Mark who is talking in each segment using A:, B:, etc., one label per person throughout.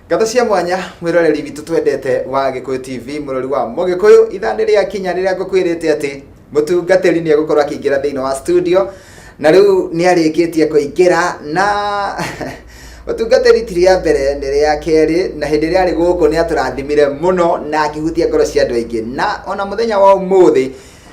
A: Ngatho cia mwanya mwiroreri witũ twendete wa Gĩkũyũ TV, mũrori wa Mũgĩkũyũ. Ithaa nĩ rĩakinya rĩrĩa ngũkwĩrĩte atĩ mũtungatĩri nĩ egũkorwo akĩingĩra thĩinĩ wa studio, na rĩu nĩ arĩkĩtie kũingĩra. Na ũtungatĩri ti rĩa mbere, nĩ rĩa kerĩ, na hĩndĩ ĩrĩa arĩ gũkũ nĩ atũrathimire mũno na akĩhutia ngoro cia andũ aingĩ. Na ona mũthenya wa ũmũthĩ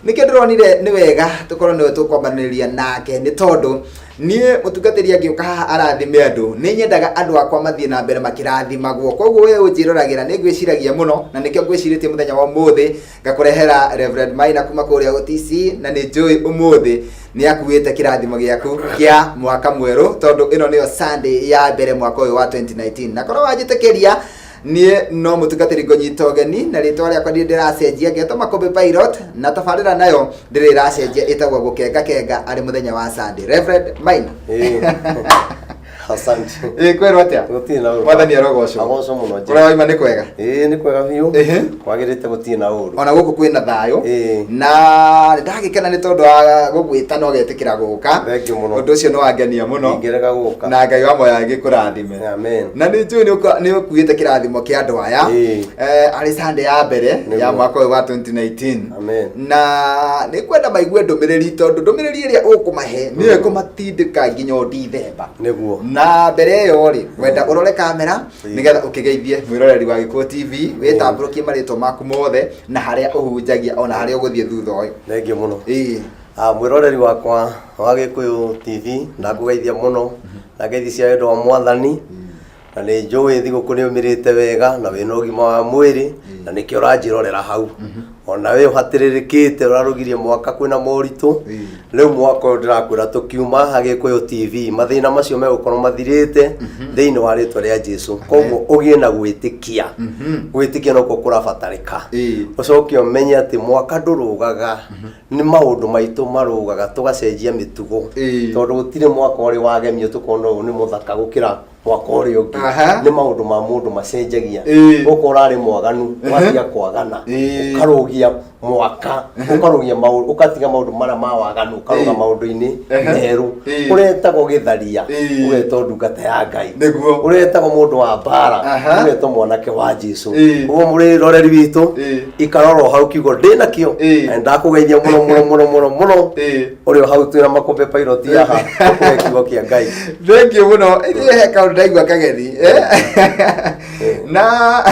A: nĩkĩo ndĩronire nĩ wega tũkorwo nĩwe tũkwambanĩrĩria nake, nĩ tondũ niĩ mũtungatĩri angĩũka haha arathime andũ, nĩ nyendaga andũ akwa mathiĩ na mbere makĩrathimagwo. Koguo we ũnjĩroragĩra nĩ ngwĩciragia mũno, na nĩkĩo ngwĩcirĩtie mũthenya wa ũmũthĩ ngakũrehera Reverend Maina kuma kũrĩa OTC, na nĩ njũĩ ũmũthĩ nĩ akuĩte kĩrathimo gĩaku kĩa mwaka mwerũ, tondũ ĩno nĩyo Sunday ya mbere mwaka ũyũ wa 2019. Na korwo wanjĩtĩkĩria, niĩ no mũtungatĩri ngũnyita ũgeni, na rĩtwa rĩakwa ndirĩ ndĩracenjia, ngetwo Makũmbĩ Pilot, na tabarĩra nayo ndĩrĩ ĩracenjia, ĩtagwo Gũkenga Kenga arĩ mũthenya wa Sunday. Reverend Maina.
B: Asante.
A: Ĩ, kwĩrwo atĩa?
B: Gũtirĩ na ũru.
A: Mwathani arogocwo.
B: Agocwo mũno Jesu.
A: Ũrĩa waima nĩ kwega?
B: Ĩĩ, nĩ kwega biũ. Kwagĩrĩte, gũtirĩ na ũru.
A: Ona gũkũ kwĩna thayũ. Na nĩndagĩkena nĩ tondũ wa gũgwĩta na ũgetĩkĩra gũka.
B: Thank you mũno.
A: Ũndũ ũcio nĩ wangenia mũno.
B: Ndingĩrega gũka.
A: Na Ngai wa moyo agĩkũrathime.
B: Amen.
A: Na nĩ njũĩ nĩ ũkuĩte kĩrathimo kĩa andũ aya arĩ Sunday ya mbere ya mwaka ũyũ wa 2019.
B: Amen.
A: Na nĩ kwenda maigue ndũmĩrĩri, tondũ ndũmĩrĩri ĩrĩa ũkũmahe nĩyo ĩkũmatindĩka nginya Ndithemba. Na mbere ĩyo rĩ, wenda ũrore kamera nĩgetha ũkĩgeithie mwĩroreri wa Gĩkũyũ TV, wĩtambũrũkie marĩtwa maku mothe na harĩa ũhunjagia ona harĩa ũgũthiĩ thutha ũyũ.
B: Thank you mũno. Mwĩroreri wakwa wa Gĩkũyũ TV, ndakũgeithia mũno na ngeithi cia wendo wa Mwathani, na nĩ njũĩ thigũkũ nĩ ũmĩrĩte wega na wĩna ũgima wa mwĩrĩ, na nĩkĩo ũranjĩrorera hau. Ona we ũhatĩrĩrĩkĩte, ũrarũgirie mwaka kwĩna moritũ. Rĩu mwaka ũyũ ndĩrakwĩra, tũkiuma haha Gĩkũyũ TV, mathĩna macio megũkorwo mathirĩte thĩinĩ wa rĩtwa rĩa Jesu. Koguo ũgĩe na gwĩtĩkia. Gwĩtĩkia nokuo kũrabatarĩka. Ũcoke ũmenye atĩ mwaka ndũrũgaga, nĩ maũndũ maitũ marũgaga, tũgacenjia mĩtugo, tondũ gũtirĩ mwaka ũrĩ wagemio tũkona ũyũ nĩ mũthaka gũkĩra mwaka ũrĩa ũngĩ. Nĩ maũndũ ma mũndũ macenjagia. Gũkũ ũrarĩ mwaganu, ũgatiga kwagana, ũkarũgia mwaka, ũkarũgia maũndũ, ũgatiga maũndũ marĩa ma waganu, ũkarũga maũndũ-inĩ merũ. Ũretagwo gĩtharia, ũgetwo ndungata ya Ngai. Ũretagwo mũndũ wa mbara, ũgetwo mwanake wa Jesu. Ũguo mũrĩroreri witũ, ikarora o hau kiugo ndĩnakĩo. Na ndakũgeithia mũno mũno mũno mũno mũno. Ũrĩ o hau twĩna Makũmbĩ Pilot haha, tũkũhe kiugo kĩa Ngai.
A: Thank you mũno. Ithuĩ he kaũndũ ndaigua kageni. Na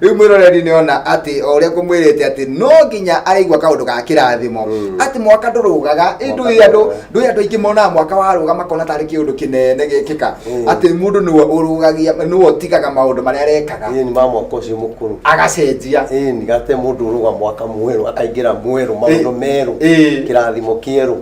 A: rĩu mwĩroreri nĩ ona atĩ o ũrĩa ngũmwĩrĩte atĩ no nginya araigua kaũndũ ga kĩrathimo, atĩ mwaka ndũrũgaga. Ĩ, ndũĩ andũ, ndũĩ andũ aingĩ monaga mwaka warũga makona tarĩ kĩũndũ kĩnene gĩkĩka, atĩ mũndũ nĩwe ũrũgagia, nĩwe ũtigaga maũndũ marĩa arekaga.
B: Ĩĩ, nĩ ma mwaka ũcio mũkũrũ.
A: Agacenjia.
B: Ĩĩ, nĩ gate mũndũ ũrũga mwaka mwerũ akaingĩra mwerũ, maũndũ merũ, kĩrathimo kĩerũ.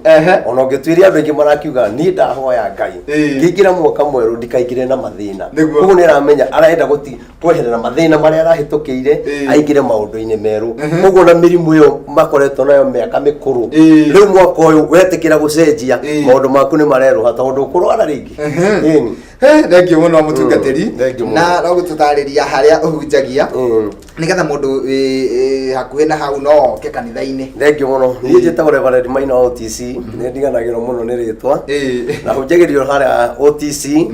B: Ona ũngĩtuĩria, andũ aingĩ marakiuga, niĩ ndahoya Ngai ngĩingĩra mwaka mwerũ ndikaingĩre na mathĩna. Koguo nĩ aramenya arenda gũti kweherera mathĩna marĩa arahĩtũkĩire, aingĩre maũndũ-inĩ merũ. Koguo na mĩrimũ ĩyo makoretwo nayo mĩaka mĩkũrũ, rĩu mwaka ũyũ wetĩkĩra gũcenjia, maũndũ maku nĩ marerũha tondũ ndũkũrwara rĩngĩ. Ĩni.
A: Thank you mũno, mũtungatĩri.
B: Thank you mũno.
A: Na no gũtũtarĩria harĩa ũhunjagia, nĩgetha mũndũ wĩ hakuhĩ na hau no oke kanitha-inĩ.
B: Thank you mũno. Niĩ njĩtagwo Reverend Maina wa OTC, nĩ ndiganagĩrwo mũno nĩ rĩtwa. Na hunjagĩrio harĩa OTC,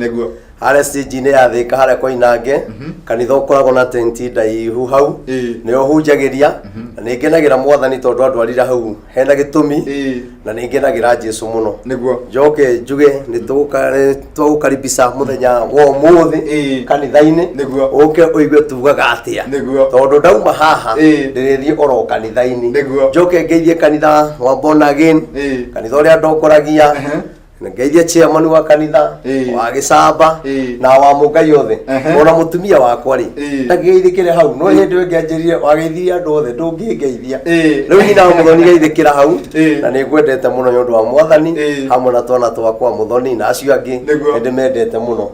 B: harĩa stage-inĩ ya Thĩka, harĩa Koinange, kanitha ũkoragwo na tenti ndaihu hau. Nĩho hunjagĩria, na nĩ ngenagĩra Mwathani tondũ andwarire hau hena gĩtũmi, na nĩ ngenagĩra Jesu mũno. Njoke njuge nĩ twagũkaribisha mũthenya wa ũmũthĩ kanitha-inĩ, ũke ũigue tugaga atĩa, tondũ ndauma haha ndĩrĩthiĩ oro kanitha-inĩ. Njoke ngeithie kanitha wa Born Again, kanitha ũrĩa ndongoragia, ngeithie chairman wa kanitha wa Gĩcamba na wa Mũngai othe, ona mũtumia wakwa rĩ, ndangĩgeithĩkĩre hau, no hĩndĩ ĩyo ĩngĩ anjĩrire wageithirie andũ othe, ndũngĩngeithia. Rĩu nyina wa Mũthoni, geithĩkĩra hau. Na nĩ ngwendete mũno nĩ ũndũ wa Mwathani, hamwe na twana twakwa Mũthoni na acio angĩ. Nĩ ndĩmendete mũno.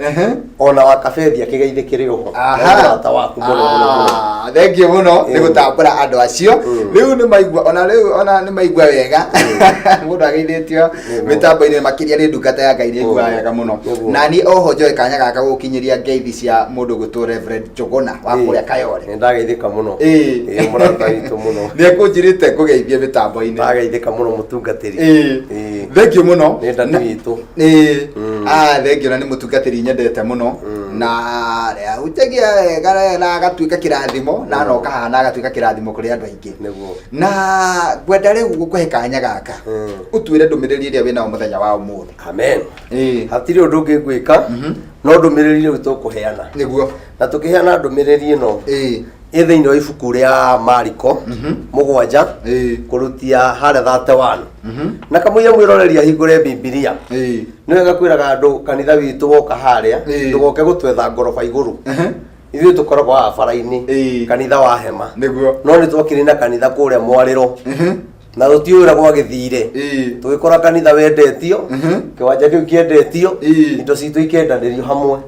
B: Ona wa Kabethi akĩgeithĩkĩre oho. Mũrata waku mũno mũno mũno.
A: Ah, thank you mũno nĩ gũtambũra andũ acio. Rĩu nĩ maigua, ona rĩu ona nĩ maigua wega mũndũ ageithĩtio mĩtambo-inĩ, makĩria nĩ ndungata ya Ngai, nĩ iguaga wega mũno. Na niĩ oho njoe kanya gaka gũkinyĩria ngeithi cia mũndũ gwĩtwo Reverend Njũgũna wa kũrĩa Kayore.
B: Nĩ ndageithĩka mũno. Ĩĩ, mũrata witũ mũno.
A: Nĩ ekũnjĩrĩte ngũgeithie mĩtambo-inĩ.
B: Ndageithĩka mũno, mũtungatĩri.
A: Thank you mũno.
B: Nĩ ndani witũ.
A: Ĩĩ. Ah, thank you, na nĩ mũtungatĩri nyendete mũno na ahunjagia wega na agatuĩka kĩrathimo na anoka haha na agatuĩka kĩrathimo kũrĩ andũ aingĩ.
B: Nĩguo.
A: Na ngwenda rĩu gũkũhe kanya gaka ũtuĩre ndũmĩrĩri ĩrĩa wĩnayo mũthenya wa ũmũthĩ.
B: Amen.
A: Ĩĩ.
B: Hatirĩ ũndũ ũngĩ ngwĩka no ndũmĩrĩri rĩu tũkũheana.
A: Nĩguo.
B: Na tũkĩheana ndũmĩrĩri ĩno
A: Ĩĩ.
B: ĩ thĩinĩ wa ibuku rĩa Mariko 7 kũrutia harĩa 31. Na kamũira mwĩroreri ahingũre Bibilia. Nĩ wega kwĩraga andũ kanitha witũ woka harĩa ndũgoke gũtwetha ngoroba igũrũ. Ithuĩ tũkoragwo haha bara-inĩ kanitha wa hema.
A: Nĩguo.
B: No nĩ twakire na kanitha kũrĩa mwarĩro. Na tũtiũĩ ũrĩa gwagĩthire. Tũgĩkora kanitha wendetio, kĩwanja kĩu kĩendetio, indo citũ ikendanĩrio hamwe.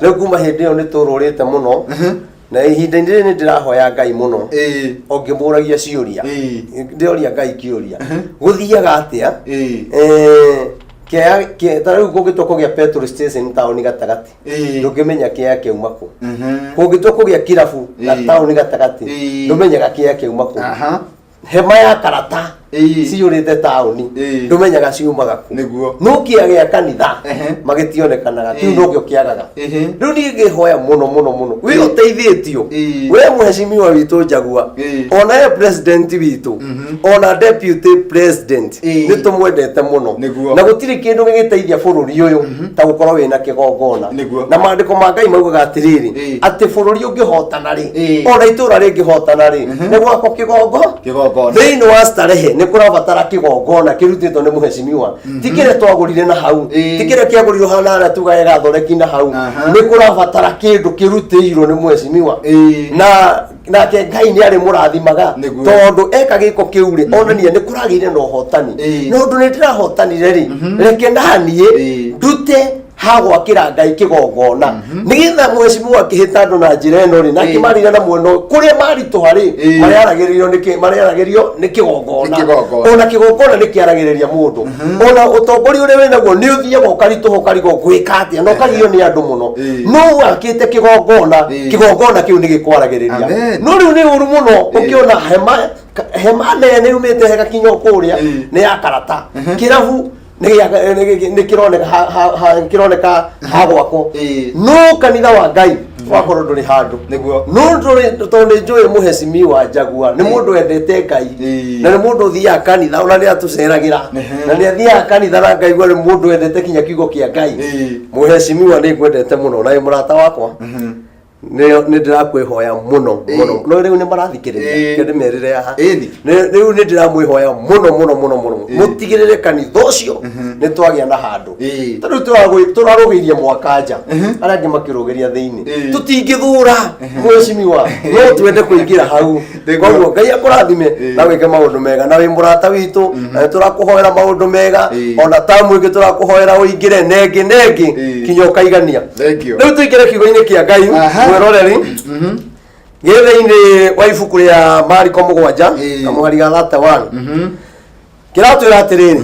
B: Rĩu kuma hĩndĩ ĩyo nĩ tũrũrĩte mũno. Na ihinda-inĩ rĩrĩ nĩ ndĩrahoya Ngai mũno. O ngĩmũragia ciũria. Ndĩroria Ngai kĩũria. Gũthiaga atĩa? Ta rĩu kũngĩtua kũgĩa petrol station taũni gatagatĩ. Ndũngĩmenya kĩaya kĩauma kũ. Kũngĩtua kũgĩa kĩrabu taũni gatagatĩ. Ndũmenyaga kĩaya kĩauma kũ. Hema ya karata ciyũrĩte taũni. Ndũmenyaga ciumaga kũ.
A: Nĩguo.
B: No kĩagĩa kanitha magĩtionekanaga kĩu nokĩo kĩagaga. Rĩu niĩ ngĩhoya mũno mũno mũno wĩ ũteithĩtio we mheshimiwa witũ Njagua ona we president witũ ona deputy president nĩ tũmwendete mũno.
A: Nĩguo.
B: Na gũtirĩ kĩndũ gĩgĩteithia bũrũri ũyũ ta gũkorwo wĩna kĩgongona.
A: Nĩguo.
B: Na maandĩko ma Ngai maugaga atĩrĩrĩ atĩ bũrũri ũngĩhotana rĩ ona itũra rĩngĩhotana rĩ nĩ gwakwo kĩgongo
A: Kĩgongona.
B: Thĩinĩ wa starehe nĩ kũrabatara kĩgongona kĩrutĩtwo nĩ mũhecimiwa ti kĩrĩa twagũrire na hau ti kĩrĩa kĩagũrirwo hana harĩa tugaga gathoreki na hau. Nĩ kũrabatara kĩndũ kĩrutĩirwo nĩ mũhecimiwa na nake Ngai nĩ arĩ mũrathimaga.
A: Nĩguo.
B: Tondũ eka gĩko kĩu rĩ onania nĩ kũragĩire na ũhotani. Na ũndũ nĩ ndĩrahotanire rĩ reke naniĩ ndute hagwakĩra Ngai kĩgongona nĩgetha mheshimiwa akĩhĩta andũ na njĩra ĩno rĩ na akĩmarĩra na mwena ũyũ, kũrĩa maritũha rĩ marĩaragĩrĩrio nĩ marĩaragĩrio nĩ kĩgongona.
A: Nĩ kĩgongona.
B: Ona kĩgongona nĩ kĩaragĩrĩria mũndũ ona ũtongoria ũrĩa wĩnaguo nĩ ũthiaga ũkaritũha ũkarigwo gwĩka atĩa na ũkagio nĩ andũ mũno. No wakĩte kĩgongona kĩgongona kĩu nĩ gĩkwaragĩrĩria.
A: Amen.
B: No rĩu nĩ ũru mũno ũkĩona hema hema nene yumĩte hegakinya kũrĩa nĩ ya karata kĩrabu nĩ kĩroneka kĩroneka ha gwakwo no kanitha wa Ngai wakorwo ndũrĩ handũ.
A: Nĩguo.
B: No ndũrĩ tondũ nĩ njũĩ mũhecimiwa Njagua nĩ mũndũ wendete Ngai na nĩ mũndũ ũthiaga kanitha ona nĩ atũceragĩra na nĩ athiaga kanitha na ngaigua nĩ mũndũ wendete kinya kiugo kĩa Ngai. Mũhecimiwa nĩ ngwendete mũno na wĩ mũrata wakwa nĩ nĩ ndĩrakwĩhoya mũno mũno no rĩu nĩ marathikĩrĩria kĩo ndĩmerĩre haha.
A: Ĩni.
B: Rĩu nĩ ndĩramwĩhoya mũno mũno mũno mũno mũtigĩrĩre kanitha ũcio nĩ twagĩa na handũ. Ta rĩu tũrarũgĩirie mwaka nja arĩa angĩ makĩrũgĩria thĩinĩ tũtingĩthura mheshimiwa no twende kũingĩra hau.
A: Nĩguo.
B: Koguo Ngai akũrathime na wĩke maũndũ mega na wĩ mũrata witũ na nĩ tũrakũhoera maũndũ mega ona tamu ĩngĩ tũrakũhoera ũingĩre nengĩ nengĩ kinya ũkaigania.
A: Thank you.
B: Rĩu tũingĩre kiugo-inĩ kĩa Ngai mwĩroreri gĩ thĩinĩ wa ibuku rĩa Mariko 7 kamũhari ga 31 kĩratwĩra atĩrĩrĩ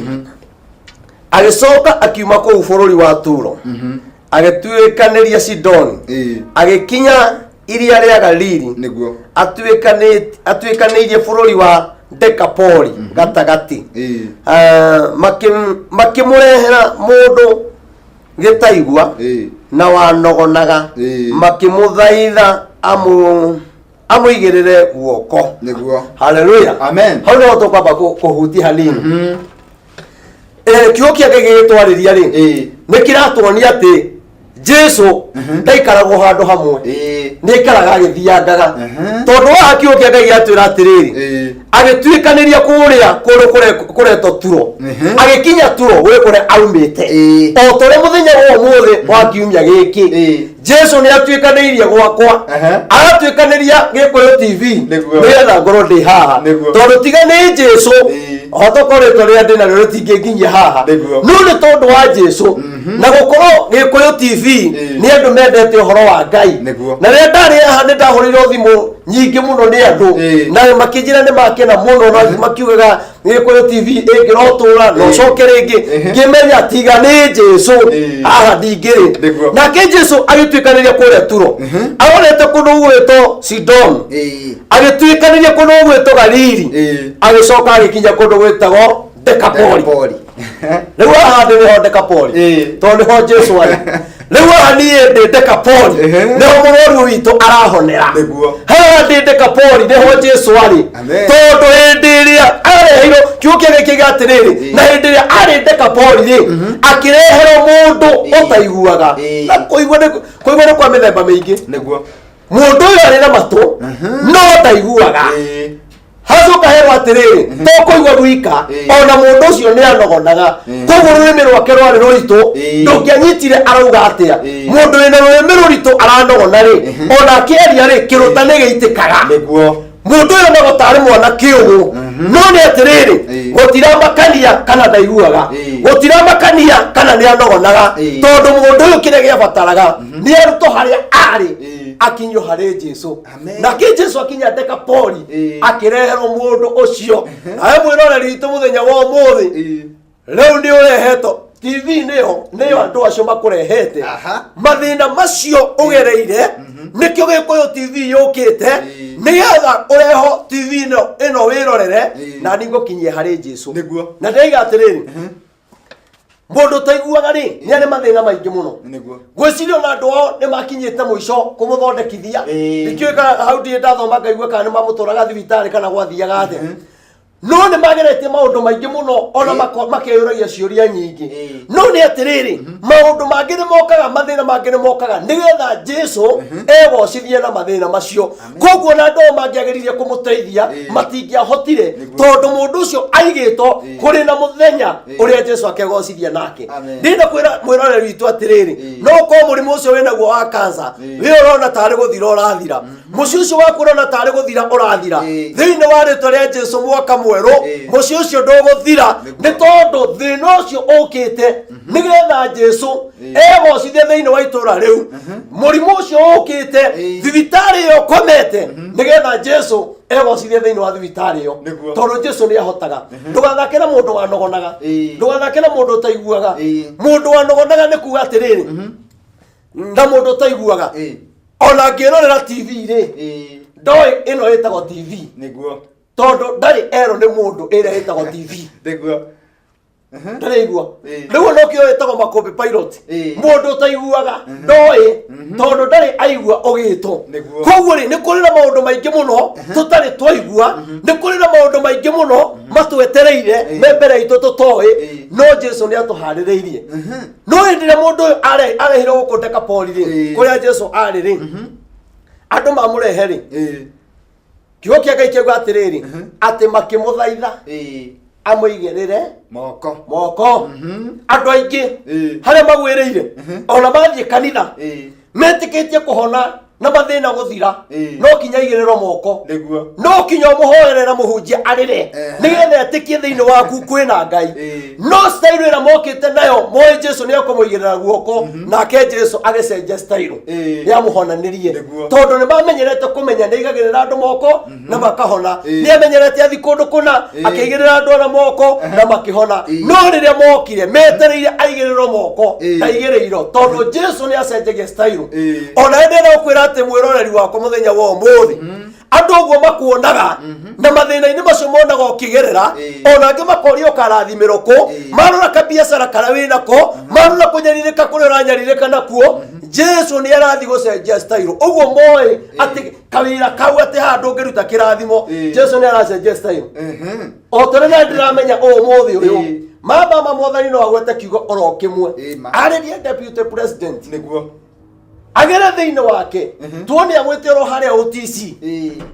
B: agĩcoka akiuma kũu bũrũri wa Turo agĩtuĩkanĩria Sidoni agĩkinya iria rĩa Galili
A: Nĩguo.
B: Atuĩkanĩirie bũrũri wa Dekapoli gatagatĩ. Makĩmũrehera mũndũ gĩtaigua na wanogonaga makĩmũthaitha amũigĩrĩre guoko.
A: Nĩguo.
B: Haleluya.
A: Amen.
B: Hau nĩho tũkwamba kũhutia hanini. Kiugo kĩa Ngai gĩgĩtwarĩria rĩ nĩ kĩratuonia atĩ Jesu ndaikaragwo handũ hamwe nĩ aikaraga agĩthiangaga tondũ haha kiugo kĩa Ngai gĩatwĩra atĩrĩrĩ agĩtuĩkanĩria kũrĩa kũndũ kũretwo Turo agĩkinya Turo gwĩ kũrĩa aumĩte o ta ũrĩa mũthenya wa ũmũthĩ wa kiumia gĩkĩ Jesu nĩ atuĩkanĩirie gwakwa agatuĩkanĩria Gĩkũyũ TV
A: Nĩguo.
B: nĩgetha ngorwo ndĩ haha
A: Nĩguo.
B: tondũ tiga nĩ Jesu hota korwo rĩtwa rĩrĩa ndĩ narĩo rĩtingĩnginyia haha
A: Nĩguo.
B: no nĩ tondũ wa Jesu na gũkorwo Gĩkũyũ TV nĩ andũ mendete ũhoro wa Ngai.
A: Nĩguo.
B: Na rĩrĩa ndarĩ haha nĩ ndahũrĩirwo thimũ nyingĩ mũno nĩ andũ na makĩnjĩra nĩ makena mũno na makiugaga Gĩkũyũ TV ĩngĩrotũra na ũcoke rĩngĩ ngĩmenya tiga nĩ Jesu haha ndingĩrĩ.
A: Nĩguo.
B: Nake Jesu agĩtuĩkanĩria kũrĩa Turo arorete kũndũ gũgwĩtwo Sidon agĩtuĩkanĩria kũndũ gũgwĩtwo Galili agĩcoka agĩkinya kũndũ gwĩtagwo Dekapoli.
A: Dekapoli.
B: Rĩu haha ndĩ nĩho Dekapoli. Tondũ nĩho Jesu arĩ. Rĩu haha niĩ ndĩ Dekapoli, nĩho mũrwaru witũ arahonera. Haha ndĩ Dekapoli, nĩho Jesu arĩ.
A: Amen.
B: Tondũ hĩndĩ ĩrĩa areheirwo, kiugo kĩa Ngai kĩiga atĩrĩrĩ, na hĩndĩ ĩrĩa arĩ Dekapoli rĩ, akĩreherwo mũndũ ũtaiguaga. Na kũigua nĩ kwa mĩthemba mĩingĩ. Mũndũ ũyũ arĩ na matũ no ndaiguaga. Hacoka herwo atĩrĩrĩ, to kũigua gwika, ona mũndũ ũcio nĩ anogonaga. Koguo rũrĩmĩ rwake rwarĩ rũritũ, ndũngĩanyitire arauga atĩa. Mũndũ wĩna rũrĩmĩ rũritũ aranogona rĩ, ona akĩaria rĩ, kĩrũta nĩ gĩitĩkaga. Mũndũ ũyũ no tarĩ mwana kĩũgũ, no nĩ atĩrĩrĩ, gũtiramakania kana ndaiguaga, gũtiramakania kana nĩ anogonaga, tondũ mũndũ ũyũ kĩrĩa gĩabataraga nĩ arutwo harĩa arĩ, akinyio harĩ Jesu.
A: Amen.
B: Nake Jesu akinya Dekapoli, akĩreherwo mũndũ ũcio. Nawe mwĩroreri witũ mũthenya wa ũmũthĩ, rĩu nĩ ũrehetwo TV, nĩyo andũ acio makũrehete. Mathĩna macio ũgereire, nĩkĩo Gĩkũyũ TV yũkĩte, nĩgetha ũreho TV ĩno wĩrorere, na niĩ ngũkinyie harĩ Jesu. Na ndĩraiga atĩrĩrĩ, mũndũ ũtaiguaga rĩ, nĩ arĩ mathĩna maingĩ mũno. Ngwĩciria ona andũ ao nĩ makinyĩte mũico kũmũthondekithia. Ndikĩũĩ kana hau ndirĩ ndathoma ngaigua kana nĩ mamũtwaraga thibitarĩ kana gwathiaga atĩa, no nĩ mageretie maũndũ maingĩ mũno, ona makeyũragia ciũria nyingĩ. No nĩ atĩrĩrĩ, maũndũ mangĩ nĩ mokaga, mathĩna mangĩ nĩ mokaga nĩgetha Jesu egocithie na mathĩna macio. Koguo na andũ ao mangĩageririe kũmũteithia, matingĩahotire, tondũ mũndũ ũcio aigĩtwo kũrĩ na mũthenya ũrĩa Jesu akegocithia nake.
A: Amen.
B: Ndĩrenda kwĩra mwĩroreri witũ atĩrĩrĩ, no ũkorwo mũrimũ ũcio wĩnaguo wa kansa, wĩ ũrona tarĩ gũthira ũrathira, mũciĩ ũcio waku ũrona tarĩ gũthira ũrathira, thĩinĩ wa rĩtwa rĩa Jesu, mwaka mwerũ, mũciĩ ũcio ndũgũthira, nĩ tondũ thĩna ũcio ũkĩte nĩgetha Jesu egocithie thĩinĩ wa itũra rĩu. Mũrimũ ũcio ũkĩte, thibitarĩ ĩyo ũkomete, nĩgetha Jesu egocithie thĩinĩ wa thibitarĩ ĩyo. Tondũ Jesu nĩ ahotaga. Ndũgathake na mũndũ wanogonaga. Ndũgathake na mũndũ ũtaiguaga. Mũndũ wanogonaga nĩ kuga atĩrĩrĩ, na mũndũ ũtaiguaga, ona angĩrorera TV rĩ, ndoĩ ĩno ĩtagwo TV, tondũ ndarĩ erwo nĩ mũndũ ĩrĩa ĩtagwo TV. Ndarĩ aigua. Rĩu ona ũkĩo ĩtagwo makũmbĩ pilot. Mũndũ ũtaiguaga ndoĩ, tondũ ndarĩ aigua ũgĩtwo. Koguo rĩ, nĩ kũrĩ na maũndũ maingĩ mũno tũtarĩ twaigua, nĩ kũrĩ na maũndũ maingĩ mũno matwetereire me mbere itũ tũtoĩ, no Jesu nĩ atũharĩrĩirie. No hĩndĩ ĩrĩa mũndũ ũyũ arehirwo gũkũ Dekapoli rĩ, kũrĩa Jesu arĩ rĩ, andũ mamũrehe rĩ, kiugo kĩa Ngai kĩauga atĩrĩrĩ, atĩ makĩmũthaitha amũigĩrĩre
A: moko.
B: Moko. Andũ aingĩ harĩa magwĩrĩire, ona mathiĩ kanitha, metĩkĩtie kũhona na mathĩna gũthira, no kinya igĩrĩrwo moko, no kinya ũmũhoere na mũhunjia arĩre, nĩgetha etĩkie thĩinĩ waku kwĩna Ngai. No style ĩrĩa mokĩte nayo, moĩ Jesu nĩ ekũmũigĩrĩra guoko, nake Jesu agĩcenjia style, nĩ amũhonanirie, tondũ nĩ mamenyerete kũmenya nĩ aigagĩrĩra andũ moko na makahona. Nĩ amenyerete athi kũndũ kũna, akĩigĩrĩra andũ ona moko na makĩhona. No rĩrĩa mokire metereire aigĩrĩrwo moko, ndaigĩrĩirwo, tondũ Jesu nĩ acenjagia style. Ona hĩndĩ ĩno ũkwĩra atĩ mwĩroreri wakwa, mũthenya wa ũmũthĩ, andũ ũguo makuonaga na mathĩna-inĩ macio monaga ũkĩgerera, ona angĩ makoria ũkarathimĩrwo kũ, marora kabiacara karĩa wĩnako, marora kũnyarirĩka kũrĩa ũranyarirĩka nakuo, Jesu nĩ arathiĩ gũcenjia style. Ũguo moĩ atĩ kawĩra kau atĩ haha ndũngĩruta kĩrathimo, Jesu nĩ aracenjia style. O ta ũrĩa ndĩramenya ũmũthĩ ũyũ, mama ma mwathani no agwete kiugo oro kĩmwe, arĩrie deputy president, agere thĩinĩ wake, tuone agwĩte oro harĩa OTC,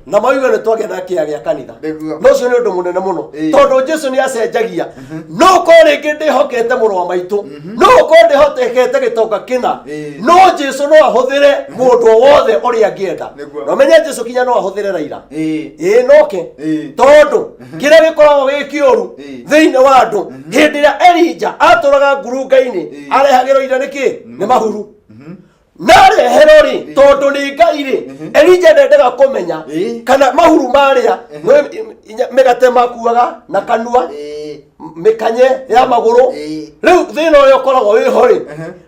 B: na mauga nĩ twagĩa na kĩa gĩa kanitha. No ũcio nĩ ũndũ mũnene mũno, tondũ Jesu nĩ acenjagia. No ũkorwo rĩngĩ ndĩhokete mũrũ wa maitũ, no ũkorwo ndĩhotekete gĩtonga kĩna, no Jesu no ahũthĩre mũndũ o wothe ũrĩa angĩenda. Na ũmenye Jesu kinya no ahũthĩre Raila. Ĩĩ, noke, tondũ kĩrĩa gĩkoragwo gĩ kĩũru thĩinĩ wa andũ, hĩndĩ ĩrĩa Elija atũraga ngurunga-inĩ, arehagĩrwo irio nĩkĩ? Nĩ mahuru. Nareherwo rĩ, tondũ nĩ Ngai rĩ, Elija ndendaga kũmenya kana mahuru marĩa mĩgate makuaga na kanua. Mĩkanye ya magũrũ. Rĩu thĩna ũrĩa ũkoragwo wĩho rĩ,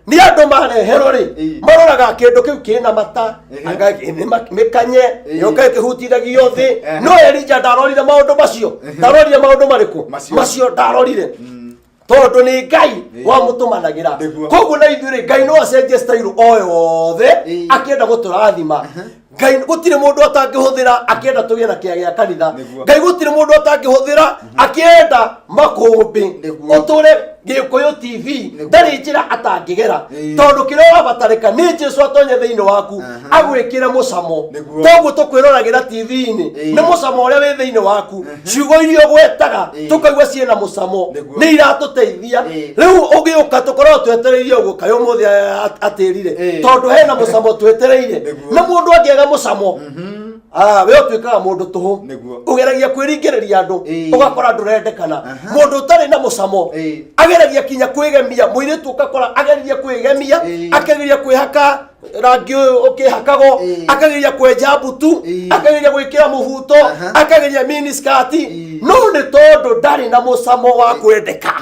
B: nĩ andũ mareherwo rĩ, maroraga kĩndũ kĩu kĩna mata, anga nĩ mĩkanye yũka ĩkĩhutithagio thĩ. No Elija ndarorire maũndũ macio. Ndarorire maũndũ marĩkũ?
A: Macio.
B: Macio ndarorire, tondũ nĩ Ngai wamũtũmanagĩra. Koguo na ithuĩ rĩ, Ngai no acenjie style o yothe akĩenda gũtũrathima. Ngai gũtirĩ mũndũ atangĩhũthĩra akĩenda tũgĩe na kĩa gĩa kanitha. Ngai gũtirĩ mũndũ atangĩhũthĩra akĩenda makũmbĩ ũtũre Gĩkũyũ TV. Ndarĩ njĩra atangĩgera, tondũ kĩrĩa ũrabatarĩka nĩ Jesu atonye thĩinĩ waku, agwĩkĩre mũcamo. Toguo tũkwĩroragĩra TV-inĩ, nĩ mũcamo ũrĩa wĩ thĩinĩ waku, ciugo iria ũgwetaga tũkaigua ciĩna mũcamo, nĩ iratũteithia. Rĩu ũgĩũka tũkoragwo twetereire ũguo, kaĩ ũmũthĩ atĩrire, tondũ hena mũcamo twetereire. Na mũndũ angĩaga mũcamo, we ũtuĩkaga mũndũ tũhũ. Ũgeragia kwĩringĩrĩria andũ, ũgakora ndũrendekana. Mũndũ ũtarĩ na mũcamo ageragia kinya kwĩgemia. Mũirĩtu ũgakora ageririe kwĩgemia, akageria kwĩhaka rangi ũyũ ũkĩhakagwo, akageria kwenja mbutu, akageria gwĩkĩra mũbuto, akageria miniskirt, no nĩ tondũ ndarĩ na mũcamo wa kwendeka,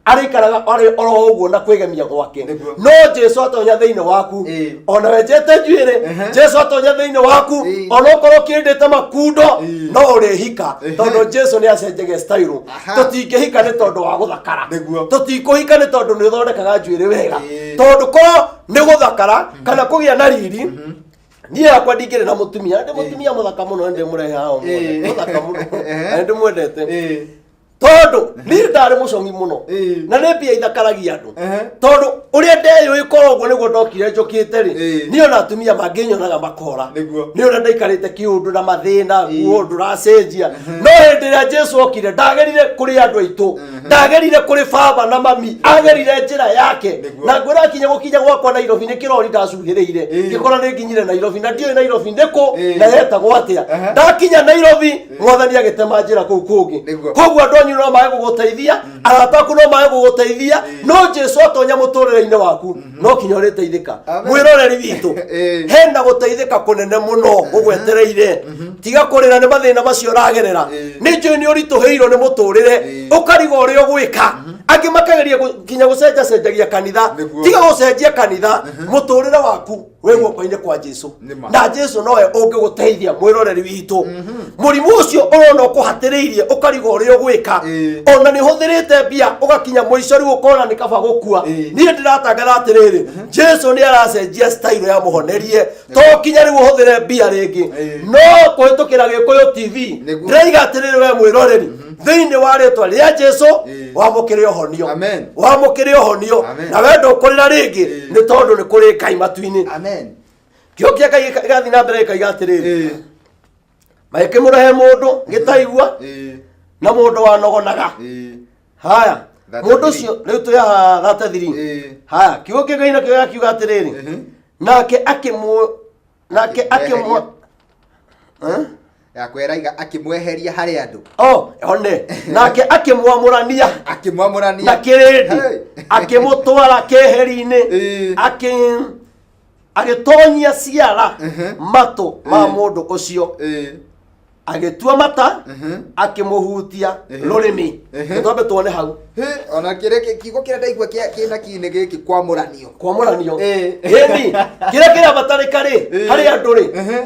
B: arĩikaraga arĩ oro ũguo na kwĩgemia gwake. No Jesu atonya thĩinĩ waku, ona wenjete njuĩrĩ, Jesu atonya thĩinĩ waku, ona ũkorwo ũkĩndĩte makundo, no ũrĩhika, tondũ Jesu nĩ acenjagia style. Tũtingĩhika nĩ tondũ wa gũthakara. Tũtikũhika nĩ tondũ nĩ ũthondekaga njuĩrĩ wega, tondũ korwo nĩ gũthakara kana kũgĩa na riri, niĩ yakwa ndingĩrĩ na mũtumia. Ndĩ mũtumia mũthaka mũno, ndĩ mũrehe haha ũmũthĩ. Mũthaka mũno, na ndĩmwendete, tondũ niĩ ndarĩ mũcongi mũno, na nĩ mbia ithakaragia andũ, tondũ ũrĩa ndeyũĩ korwo ũguo nĩguo ndokire njũkĩte rĩ, niĩ ona atumia mangĩnyonaga makora. Nĩ ũrĩa ndaikarĩte kĩũndũ na mathĩna, guo ndũracenjia. No hĩndĩ ĩrĩa Jesu okire, ndagerire kũrĩ andũ aitũ, ndagerire kũrĩ baba na mami, agerire njĩra yake. Na ngwĩra akinya gũkinya gwakwa Nairobi nĩ kĩrori ndacuhĩrĩire, ngĩkora nĩ nginyire Nairobi na ndiũĩ Nairobi nĩkũ na yetagwo atĩa. Ndakinya Nairobi, Mwathani agĩtema njĩra kũu kũngĩ. Koguo andũ anyu no mage gũgũteithia, arata aku no mage gũgũteithia, no Jesu atonya mũtũrĩre-inĩ waku, no kinya ũrĩteithĩka.
A: Amen.
B: Mwĩroreri witũ, hena gũteithĩka kũnene mũno gũgwetereire. Tiga kũrĩra nĩ mathĩna macio ũragerera. Nĩ njũĩ nĩ ũritũhĩirwo nĩ mũtũrĩre, ũkariga ũrĩa ũgwĩka, angĩ makageria nginya gũcenjacenjagia kanitha. Tiga gũcenjia kanitha, mũtũrĩre waku wĩ guoko-inĩ kwa Jesu.
A: Nĩ ma.
B: Na Jesu nowe ũngĩgũteithia. Mwĩroreri witũ, mũrimũ ũcio ũrona ũkũhatĩrĩirie, ũkariga ũrĩa ũgwĩka, ona nĩ ũhũthĩrĩte mbia ũgakinya mũico, rĩu ũkona nĩ kaba gũkua, niĩ ndĩratangatha atĩrĩrĩ, Jesu nĩ aracenjia style ya mũhonerie. To kinya rĩu ũhũthĩre mbia rĩngĩ, no kũhĩtũkĩra Gĩkũyũ TV, ndĩraiga atĩrĩrĩ, we mwĩroreri, thĩinĩ wa rĩtwa rĩa Jesu, wamũkĩre ũhonio.
A: Amen.
B: Wamũkĩre ũhonio.
A: Amen.
B: Na we ndũkũrĩra rĩngĩ, nĩ tondũ nĩ kũrĩ Ngai matu-inĩ.
A: Amen.
B: Kĩo kĩa Ngai gĩgathiĩ na mbere gĩkaiga atĩrĩrĩ, magĩkĩmũrehe mũndũ gĩtaigua na mũndũ wanogonaga. Haya, mũndũ ũcio rĩu twĩ haha 33. Haya, kiugo kĩa Ngai nakĩo gĩgakiuga atĩrĩrĩ, nake akĩmũ nake akĩmũ Eh?
A: Yakwera iga akĩmweheria harĩ andũ.
B: Oh, one nake akĩmwamũrania
A: akĩmwamũrania
B: na kĩrĩndĩ,
A: Hey.
B: akĩmũtwara keheri-inĩ, agĩtonyia ciara matũ ma mũndũ ũcio, agĩtua mata, akĩmũhutia rũrĩmĩ. Twambe tuone hau.
A: Hĩ, ona kĩrĩa kiugo kĩrĩa ndaigua kĩna kinĩ gĩkĩ, kwamũranio.
B: Kwamũranio. Ĩni kĩrĩa kĩrabatarĩka rĩ harĩ andũ rĩ,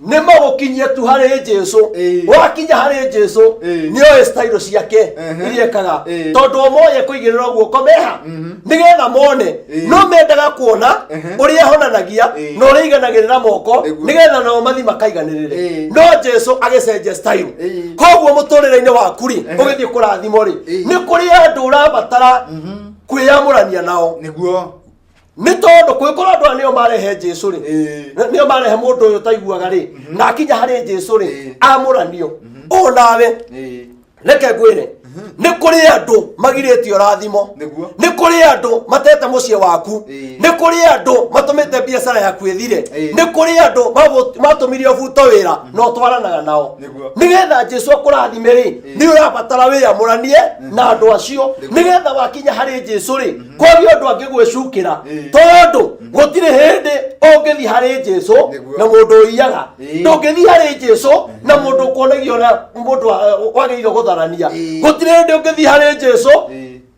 B: nĩ magũkinyie tu harĩ Jesu. Wakinya harĩ Jesu, nĩoĩ style ciake iria ekaga, tondũ o moye kũigĩrĩrwo guoko meha nĩgetha mone, no mendaga kuona ũrĩa ehonanagia na ũrĩa aiganagĩrĩra moko, nĩgetha nao mathi makaiganĩrĩre. No Jesu agĩcenjia style. Koguo mũtũrĩre-inĩ waku rĩ, ũgĩthiĩ kũrathimwo rĩ, nĩ kũrĩ andũ ũrabatara kwĩyamũrania nao. Nĩ tondũ kwĩkorwo andũ aya nĩo marehe Jesu rĩ, nĩo marehe mũndũ ũyũ ũtaiguaga rĩ, na akinya harĩ Jesu rĩ, amũranio ũũ nawe. Reke ngwĩre, nĩ kũrĩ andũ magirĩtie ũrathimo. Nĩ kũrĩ andũ matete mũciĩ waku. Nĩ kũrĩ andũ matũmĩte biacara yaku ĩthire. Nĩ kũrĩ andũ matũmire ũbuto wĩra na ũtwaranaga nao. Nĩgetha Jesu akũrathime rĩ, nĩ ũrabatara wĩyamũranie na andũ acio, nĩgetha wakinya harĩ Jesu rĩ, kwagĩa ũndũ angĩgwĩcukĩra, tondũ gũtirĩ hĩndĩ ũngĩthiĩ harĩ Jesu na mũndũ ũiyaga. Ndũngĩthiĩ harĩ Jesu na mũndũ ũkuonagia ũrĩa mũndũ wagĩrĩirwo gũtharania. Gũtirĩ. Gũtirĩ hĩndĩ ũngĩthiĩ harĩ Jesu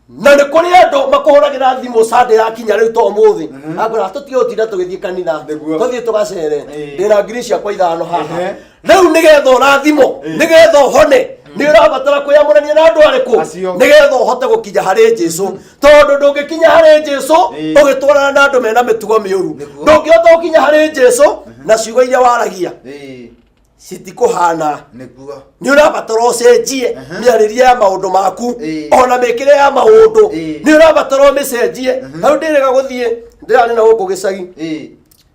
B: na nĩ kũrĩ andũ makũhũragĩra thimũ Sunday yakinya rĩu to ũmũthĩ, akwĩra tũtige gũtinda tũgĩthiĩ kanitha, tũthiĩ tũgacere, ndĩna 5,000 haha. Rĩu nĩgetha ũrathimwo, nĩgetha ũhone, nĩ ũrabatara kwĩyamũrania na andũ arĩkũ?
A: Acio.
B: Nĩgetha ũhote gũkinya harĩ Jesu, tondũ ndũngĩkinya harĩ Jesu ũgĩtwarana na andũ mena mĩtugo mĩũru. Ndũngĩhota gũkinya harĩ Jesu na ciugo iria waragia citikũhana. Nĩ ũrabatara ũcenjie mĩarĩrie ya maũndũ maku, ona mĩkĩre ya maũndũ nĩ ũrabatara ũmĩcenjie. Hau ndĩrĩga gũthiĩ, ndĩrarĩ na gũkũ gĩcagi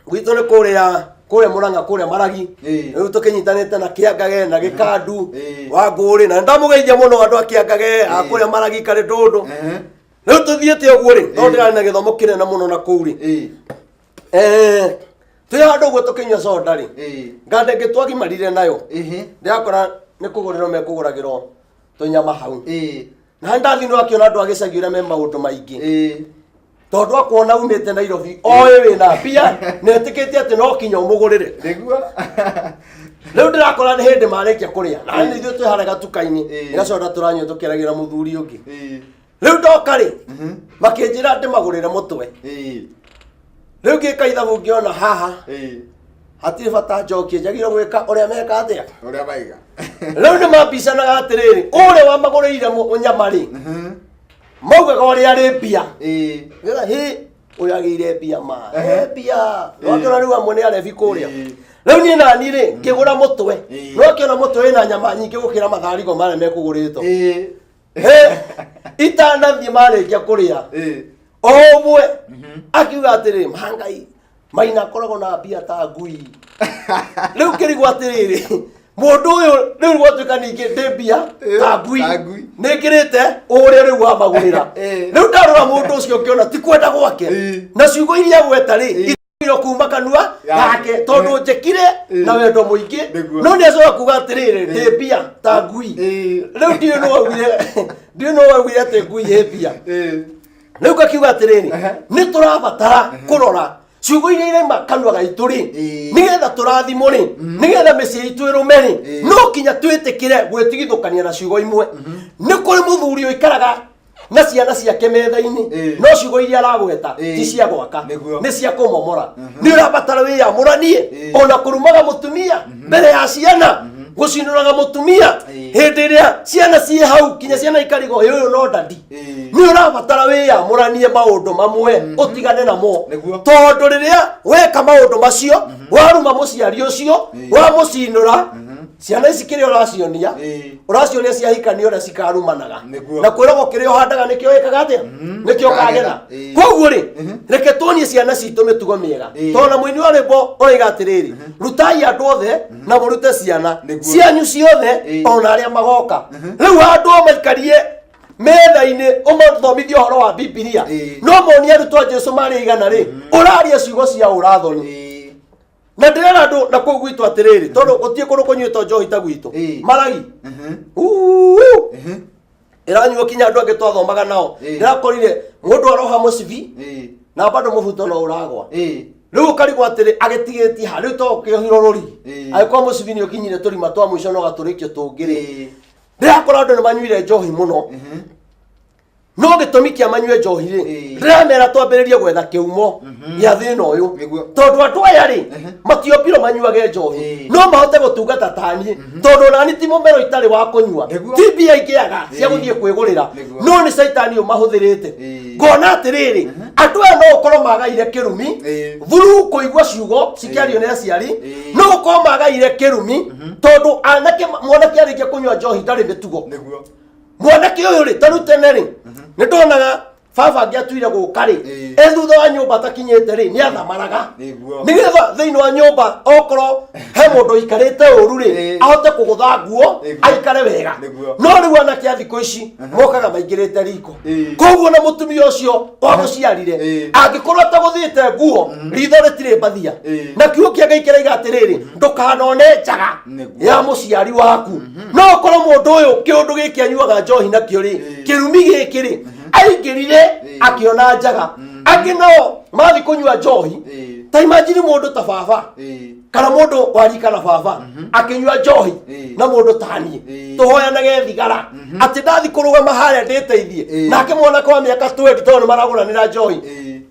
B: gwitũ, nĩ kũrĩa Mũrang'a, kũrĩa Maragi. Rĩu tũkĩnyitanĩte na Kĩangage na Gĩkandu wa Ngũrĩ, na ndamũgeithia mũno andũ a Kĩangage, a kũrĩa Maragi, karĩ ndũndũ. Rĩu tũthiĩte ũguo rĩ, tondũ ndĩrarĩ na gĩthomo kĩnene mũno na kũu rĩ, twĩ handũ ũguo tũkĩnyua soda rĩ, nganda ĩngĩ twagimarire nayo, ndĩrakora nĩ kũgũrĩrwo mekũgũragĩrwo tũnyama hau. Na ndathiĩ nĩwakĩona andũ a gĩcagi ũrĩa me maũndũ maingĩ, tondũ akuona umĩte Nairobi, oĩ wĩna mbia na etĩkĩtie atĩ no kinya ũmũgũrĩre. Rĩu ndĩrakora nĩ hĩndĩ marĩkia kũrĩa, na nĩ ithuĩ twĩ harĩa gatuka-inĩ, gacoda tũranyua tũkĩragĩra mũthuri ũngĩ. Rĩu ndoka rĩ, makĩnjĩra ndĩmagũrĩre mũtwe. Rĩu ngĩka ithabu, ngĩona haha hatirĩ bata njokie, njagĩrĩirwo gwĩka ũrĩa meka atĩa?
A: Ũrĩa maiga.
B: Rĩu nĩ mambicanaga atĩrĩrĩ, ũrĩa wamagũrĩire nyama rĩ, maugaga ũrĩa arĩ mbia. Ngĩra, hĩ, ũyũ agĩire mbia ma. Mbia wakĩona rĩu amwe nĩ arebi kũrĩa. Rĩu niĩ nani rĩ, ngĩgũra mũtwe. Nĩwakĩona mũtwe wĩna nyama nyingĩ gũkĩra matharigo marĩa mekũgũrĩtwo. Hĩ, itanathiĩ marĩkia kũrĩa, o ũmwe akiuga atĩrĩ, "Mangai maina akoragwo na mbia ta ngui." Rĩu ngĩrigwo atĩrĩrĩ, mũndũ ũyũ rĩu gwatuĩka ningĩ ndĩ mbia ta ngui,
A: Ta ngui.
B: nĩ ngĩrĩte ũrĩa rĩu wamagũrĩra. Rĩu ndarora mũndũ ũcio ngĩona ti kwenda gwake, na ciugo iria gweta rĩ iro kuma kanua gake, tondũ njĩkire na wendo mũingĩ. No nĩ acoka kuga atĩrĩrĩ, ndĩ mbia ta ngui. Rĩu ndiũĩ nũ waugire, ndiũĩ nũ waugire atĩ ngui ĩ mbia. Rĩu ngakiuga atĩrĩrĩ, nĩ tũrabatara kũrora ciugo iria iraima kanua gaitũ rĩ, nĩgetha tũrathimwo rĩ, nĩgetha mĩciĩ itũ ĩrũme rĩ, no kinya twĩtĩkĩre gwĩtigithũkania na ciugo imwe. Nĩ kũrĩ mũthuri ũikaraga na ciana ciake metha-inĩ, no ciugo iria aragweta ti cia gwaka, nĩ cia kũmomora. Nĩ ũrabatara wĩyamũranie, ona kũrumaga mũtumia mbere ya ciana, gũcinũraga mũtumia hĩndĩ ĩrĩa ciana ciĩ hau, kinya ciana ikarigwo, "Ĩ, ũyũ no ndadi." Nĩ ũrabatara wĩyamũranie maũndũ mamwe, ũtigane namo, tondũ rĩrĩa weka maũndũ macio, waruma mũciari ũcio, wamũcinũra, ciana ici kĩrĩa ũracionia, ũracionia ciahikania ũrĩa cikarumanaga. Na kwĩragwo kĩrĩa ũhandaga nĩkĩo wĩkaga atĩa? Nĩkĩo ũkagetha. Koguo rĩ, reke tuonie ciana citũ mĩtugo mĩega, tondũ na mũini wa rwĩmbo ũroiga atĩrĩrĩ, "Rutai andũ othe na mũrute ciana cianyu ciothe, ona arĩa magoka." Rĩu handũ maikarie metha-inĩ ũmathomithie ũhoro wa Bibilia, no monie arutwo a Jesu marĩ 100 rĩ, ũraria ciugo cia ũrathoni. Na ndĩrera andũ na kũu gwitũ atĩrĩrĩ, tondũ gũtirĩ kũndũ kũnyuĩtwo njohi ta gwitũ, Maragi. Uu! Ĩranyuo kinya andũ angĩ twathomaga nao. Ndĩrakorire mũndũ aroha mũcibi na bado mũbuto no ũragwa. Rĩu ũkarigwo atĩrĩ, agĩtigĩtie ha rĩu to kĩohirwo rũrigi? Angĩkorwo mũcibi nĩ ũkinyire tũrima twa mũico no gatũrĩkio tũngĩ rĩ, ndĩrakora andũ nĩ manyuire njohi mũno, no gĩtũmi kĩa manyue njohi rĩ, ndĩramera twambĩrĩrie gwetha kĩhumo gĩa thĩna ũyũ, tondũ andũ aya rĩ, matiombirwo manyuage njohi. No mahote gũtungata taniĩ, tondũ nani ti mũmero itarĩ wa kũnyua, ti mbia ingĩaga cia gũthiĩ kwĩgũrĩra, no nĩ caitani ũmahũthĩrĩte. Ngona atĩrĩrĩ, andũ aya no ũkorwo magaire kĩrumi through kũigua ciugo cikĩario nĩ aciari, no ũkorwo magaire kĩrumi tondũ anake, mwanake arĩkia kũnyua njohi ndarĩ mĩtugo. Mwanake ũyũ rĩ, tarĩu tene rĩ, nĩ ndonaga baba angĩatuire gũka rĩ, e thutha wa nyũmba atakinyĩte rĩ, nĩ athamaraga, nĩgetha thĩinĩ wa nyũmba okorwo he mũndũ ũikarĩte ũru rĩ, ahote kũgũtha nguo, aikare wega. No rĩu anake a thikũ ici mokaga maingĩrĩte riko. Koguo na mũtumia ũcio wamũciarire, angĩkorwo atagũthĩte nguo, ritho rĩtirĩ mbathia. Na kiugo kĩa Ngai kĩraiga atĩrĩrĩ, "Ndũkanone njaga ya mũciari waku." No ũkorwo mũndũ ũyũ kĩũndũ gĩkĩ anyuaga njohi nakĩo rĩ, kĩrumi gĩkĩ rĩ, aingĩrire akĩona njaga. Angĩ nao mathi kũnyua njohi, ta imagine mũndũ ta baba. Kana mũndũ wa rika na baba akĩnyua njohi na mũndũ taniĩ, tũhoyanage thigara atĩ ndathi kũrũgama harĩa ndĩteithie, nake mwanake wa mĩaka 20, tondũ nĩ maragũranĩra njohi,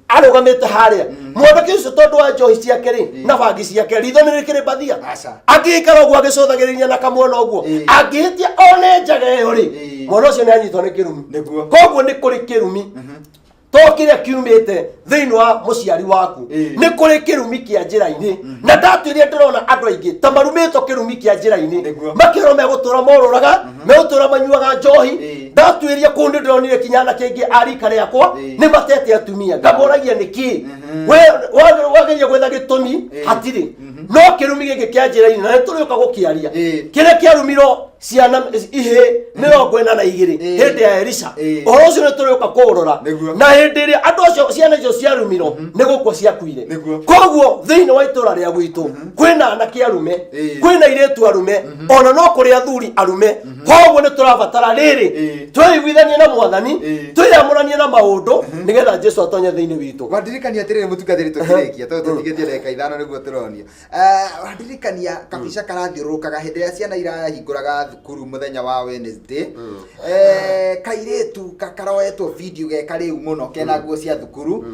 B: arũgamĩte harĩa, mwanake ũcio tondũ wa njohi ciake rĩ na bangi ciake, ritho nĩ rĩkĩrĩ mbathia.
A: Aca.
B: Angĩikara ũguo agĩcũthagĩrĩria na kamwana ũguo, angĩhĩtia one njaga ĩyo rĩ, mwana ũcio nĩ anyitwo nĩ kĩrumi. Koguo nĩ kũrĩ kĩrumi to kĩrĩa kiumĩte thĩinĩ wa mũciari waku. Nĩ kũrĩ kĩrumi kĩa njĩra-inĩ, na ndatuĩria ndĩrona andũ aingĩ ta marumĩtwo kĩrumi kĩa njĩra-inĩ, makĩrwo megũtũra morũraga, megũtũra manyuaga njohi. Ndatuĩria kũu nĩ ndĩronire kinya anake aingĩ a rika rĩakwa nĩ matete atumia, ngamoragia nĩkĩ. Wageria gwetha gĩtũmi, hatirĩ. No kĩrumi gĩkĩ kĩa njĩra-inĩ, na nĩ tũrĩũka gũkĩaria, kĩrĩa kĩarumirwo ciana ihĩ 42 hĩndĩ ya Elisha, ũhoro ũcio nĩ tũrĩũka kũũrora. Na hĩndĩ ĩrĩa andũ acio, ciana icio ciarumirwo, nĩ gũkua ciakuire. Koguo thĩinĩ wa itũra rĩa gwitũ kwĩna anake arume, kwĩna airĩtu arume, ona no kũrĩ athuri arume. Koguo nĩ tũrabatara rĩrĩ twĩiguithanie na Mwathani, twĩyamũranie na maũndũ, nĩgetha Jesu atonye thĩinĩ witũ.
A: Wandirikania atĩrĩrĩ, mũtungatĩri, tũkĩrĩkia, tondũ tũtigĩtie ndagĩka 5 nĩguo tũronio. Wandirikania kabica karathiũrũrũkaga hĩndĩ ĩrĩa ciana irahingũraga thukuru mũthenya wa Wednesday. Kairĩtu karoetwo video ge karĩu mũno, kena nguo cia thukuru,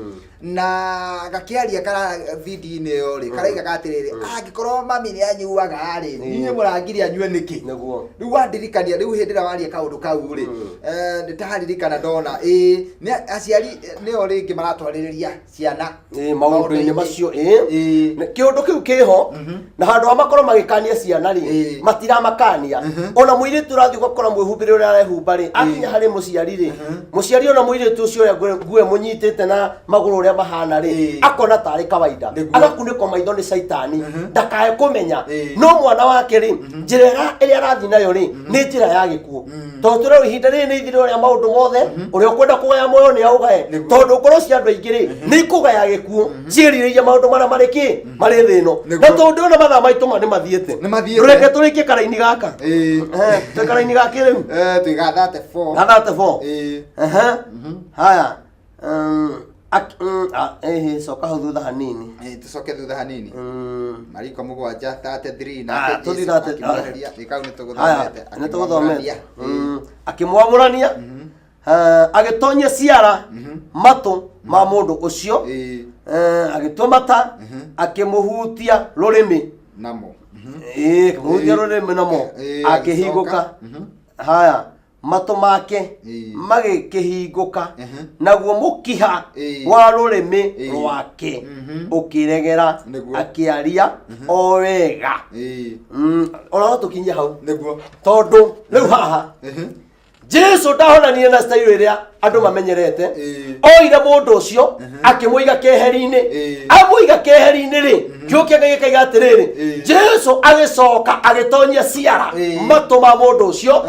A: na gakĩaria kara video-inĩ ĩyo rĩ, karaigaga atĩrĩrĩ, angĩkorwo mami nĩ anyuaga rĩ, niĩ mũrangiri anyue nĩkĩ? Rĩu wandirikania rĩu hĩndĩ ĩrĩa waria kaũndũ kau rĩ, nĩ taririkana ndona ĩĩ nĩ aciari nĩo rĩngĩ maratwarĩrĩria ciana
B: maũndũ-inĩ macio. Kĩũndũ kĩu kĩho, na handũ ha makorwo magĩkania ciana rĩ, matiramakania. Ona mũirĩtu ũrathiĩ ũgakora mwĩhumbĩre ũrĩa arehumba rĩ, akinya harĩ mũciari rĩ, mũciari ona mũirĩtu ũcio ũrĩa nguo ĩmũnyitĩte na magũrũ ũrĩa mahana rĩ, akona tarĩ kawaida. Agakunĩkwo maitho nĩ caitani ndakae kũmenya. No mwana wake rĩ, njĩra ĩrĩa arathiĩ nayo rĩ, nĩ njĩra ya gĩkuũ, tondũ tũrĩ ihinda rĩrĩ nĩ ithirĩro rĩa maũndũ mothe. Ũrĩa ũkwenda kũgaya muoyo nĩ aũgaye, tondũ ngoro cia andũ aingĩ rĩ, nĩ ikũgaya gĩkuũ, ciĩrirĩirie maũndũ marĩa marĩ kĩ marĩ thĩ ĩno. Na tondũ ndĩrona mathaa maitũ ma nĩ mathiĩte,
A: Nĩ mathiĩte.
B: Reke tũrĩkie karaini gaka. Twĩ karaini gakĩ rĩu?
A: Twĩ ga 34.
B: Ga 34. Ehe. Haya. Coka hau thutha hanini.
A: Tũcoke thutha hanini. Mariko 7 33.
B: Ah,
A: Nake
B: tũthiĩ
A: Jesũ akĩmweheria. Kau nĩ
B: Haya,
A: tũgũthomete.
B: nĩ tũgũthomete. Akĩmwamũrania. Agĩtonyia ciara matũ ma mũndũ ũcio, agĩtua mata, akĩmũhutia rũrĩmĩ.
A: Namo.
B: Akĩmũhutia rũrĩmĩ namo, akĩhingũka.
A: Agĩcoka.
B: Haya, matũ make magĩkĩhingũka, naguo mũkiha wa rũrĩmĩ rwake ũkĩregera, akĩaria o wega. Ona no tũkinyie hau, tondũ rĩu haha Jesu ndahonanire na style ĩrĩa andũ mamenyerete. Oire mũndũ ũcio akĩmũiga keheri-inĩ. Amũiga keheri-inĩ rĩ, kiugo kĩa Ngai gĩkaiga atĩrĩrĩ, Jesu agĩcoka agĩtonyia ciara matũ ma mũndũ ũcio,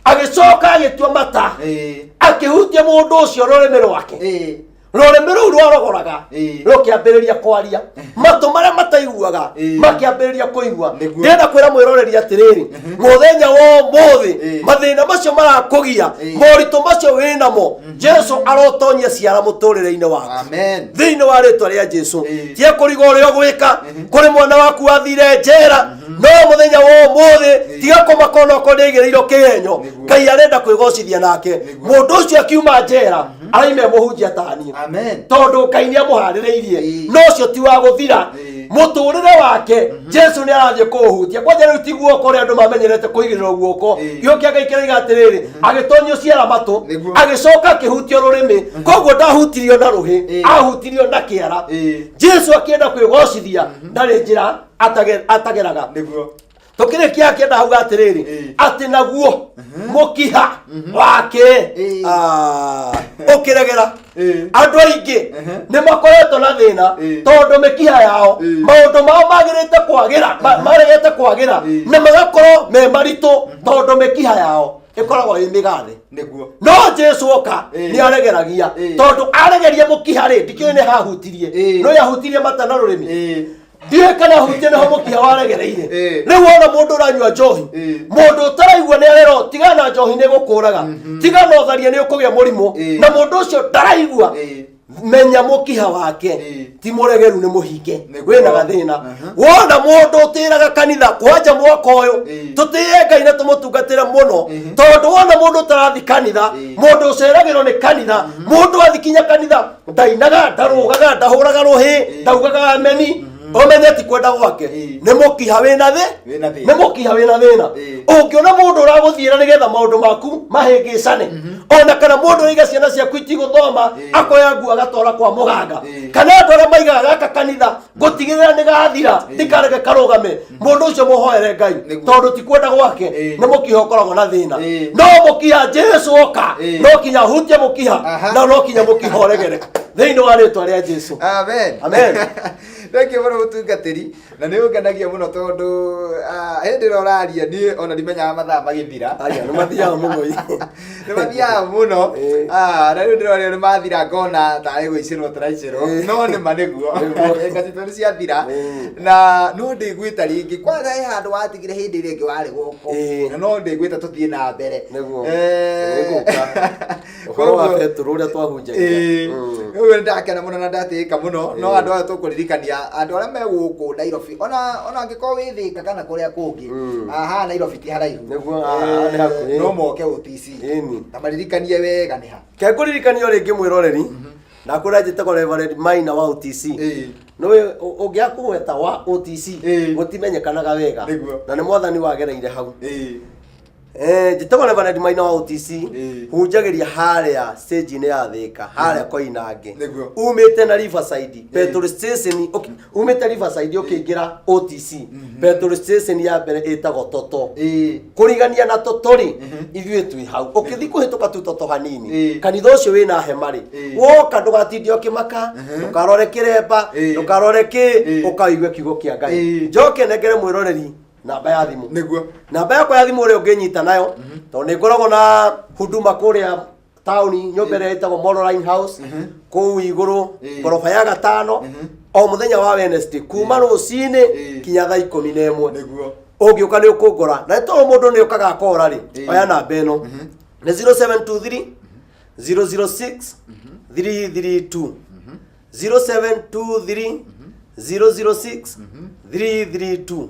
B: agĩcoka agĩtua mata, akĩhutia mũndũ ũcio rũrĩmĩ rwake. Rũrĩmĩ rũu rwarogoraga rũkĩambĩrĩria kwaria, matũ marĩa mataiguaga makĩambĩrĩria kũigua. Ndĩrenda kwĩra mwĩroreri atĩrĩrĩ, mũthenya wa ũmũthĩ, mathĩna macio marakũgia, moritũ macio wĩnamo, Jesu arotonyia ciara mũtũrĩre-inĩ waku.
A: Amen.
B: Thĩinĩ wa rĩtwa rĩa Jesu. Tie kũriga ũrĩa ũgwĩka kũrĩ mwana waku wathire njera, no mũthenya wa ũmũthĩ tiga kũmaka onokorwo nĩ aigĩrĩirwo kĩgenyo. Ngai arenda kwĩgocithia nake. Mũndũ ũcio akiuma njera araime mũhunjia taniĩ,
A: Amen.
B: tondũ Ngai nĩ amũharĩrĩirie. No ũcio ti wa gũthira mũtũrĩre wake, Jesu nĩ arathiĩ kũũhutia kwanja. Rĩu ti guoko ũrĩa andũ mamenyerete kũigĩrĩrwo guoko. Gĩo kĩa Ngai kĩroiga atĩrĩrĩ, agĩtonyio ciara matũ, agĩcoka akĩhutio rũrĩmĩ. Koguo ndahutirio na rũhĩ, ahutirio na kĩara. Jesu akĩenda kwĩgocithia ndarĩ njĩra atageraga. Tũkĩrĩkia akĩenda hauga atĩrĩrĩ, atĩ naguo mũkiha wake ũkĩregera. Andũ aingĩ nĩ makoretwo na thĩna tondũ mĩkiha yao, maũndũ mao magĩrĩte kwagĩra, maregete kwagĩra na magakorwo me maritũ tondũ mĩkiha yao ĩkoragwo ĩ mĩgathe. No Jesu oka, nĩ aregeragia. Tondũ aregeria mũkiha rĩ, ndikĩũĩ nĩ hahutirie, no yahutirie mata na rũrĩmĩ. Ndiũĩ kana hutie nĩho mũkiha waregereire. Rĩu wona mũndũ ũranyua njohi, mũndũ ũtaraigua nĩ arerwo tigana na njohi nĩ gũkũraga, tigana ũtharia nĩ ũkũgĩa mũrimũ, na mũndũ ũcio ndaraigua. Menya mũkiha wake ti mũregeru, nĩ mũhinge.
A: Nĩguo.
B: Wĩna gathĩna. Wona mũndũ ũtĩraga kanitha kwanja mwaka ũyũ, tũtĩe Ngai na tũmũtungatĩre mũno, tondũ wona mũndũ ũtarathi kanitha, mũndũ ũceragĩrwo nĩ kanitha, mũndũ athikinya kanitha ndainaga, ndarũgaga, ndahũraga rũhĩ, ndaugaga ameni, ũmenye ti kwenda gwake. Nĩ mũkiha wĩna thĩ.
A: Wĩna thĩna.
B: Nĩ mũkiha wĩna thĩna. Ũngĩona mũndũ ũragũthiĩra nĩgetha maũndũ maku mahĩngĩcane, ona kana mũndũ ũraiga ciana ciaku itigũthoma, akoya nguo agatwara kwa mũganga, kana andũ arĩa maigaga gaka kanitha ngũtigĩrĩra nĩ gathira, ndikareke karũgame, mũndũ ũcio mũhoere Ngai.
A: Nĩguo.
B: Tondũ ti kwenda gwake. Nĩ mũkiha ũkoragwo na thĩna. No mũkiha Jesu oka, no kinya hutie mũkiha, na no kinya mũkiha ũregere thĩinĩ wa rĩtwa rĩa Jesu.
A: Amen.
B: Amen.
A: Thank you mũno mũtungatĩri, na nĩ ũngenagia mũno tondũ hĩndĩ ĩrĩa ũraria niĩ ona ndimenyaga mathaa magĩthira.
B: Aya nĩ mathiaga mũno.
A: Nĩ mathiaga mũno. Na rĩu ndĩroria nĩ mathira, ngona tarĩ gũicĩrwo tũraicĩrwo. No nĩ ma nĩguo.
B: Nĩguo.
A: Ndagĩka citũ nĩ ciathira. Na no ndĩgwĩta rĩngĩ, kwanza he handũ watigire hĩndĩ ĩrĩa ĩngĩ warĩ gũkũ. Na no ndĩgwĩta tũthiĩ na mbere.
B: Nĩguo. Nĩngũka. Ũhoro wa Petero ũrĩa twahunjagia.
A: Ũguo nĩ ndakena mũno na ndatĩĩka mũno. No andũ aya tũkũririkania, andũ arĩa me gũkũ Nairobi, ona angĩkorwo wĩ Thĩka kana kũrĩa kũngĩ, haha Nairobi ti haraihu.
B: Nĩguo, haha nĩ hakuhĩ.
A: No moke OTC. Na maririkanie wega nĩ ha.
B: Ke ngũririkania o rĩngĩ mwĩroreri, na kũrĩa njĩtagwo Reverend Maina wa OTC. Nĩũĩ ũngĩaga kũgweta wa OTC, gũtimenyekanaga wega. Na nĩ mwathani wagereire hau. Njĩtagwo Reverend Maina wa OTC. Hunjagĩria harĩa stage-inĩ ya Thĩka, harĩa Koinange. Umĩte na Riverside petrol station, umĩte Riverside ũkĩingĩra OTC, petrol station ya mbere ĩtagwo Toto. Kũrigania na Toto rĩ, ithuĩ twĩ hau. Ũkĩthiĩ kũhĩtũka tu Toto hanini, kanitha ũcio wĩna hema rĩ, woka ndũgatinde ũkĩmaka, ndũkarore kĩremba, ndũkarore kĩ, ũka ũigue kiugo kĩa Ngai. Njoke nengere mwĩroreri namba ya thimũ. Namba yakwa ya thimũ ũrĩa ũngĩnyita nayo, tondũ nĩ ngoragwo na huduma kũrĩa taũni, nyũmba ĩrĩa ĩtagwo Moroline House kũu igũrũ, ngoroba ya gatano, o mũthenya wa Wednesday kuma rũcinĩ kinya thaa 11. Ũngĩũka nĩ ũkũngora, na tondũ mũndũ nĩ ũkaga akora rĩ, oya namba ĩno, nĩ 0723 006 332, 0723 006 332,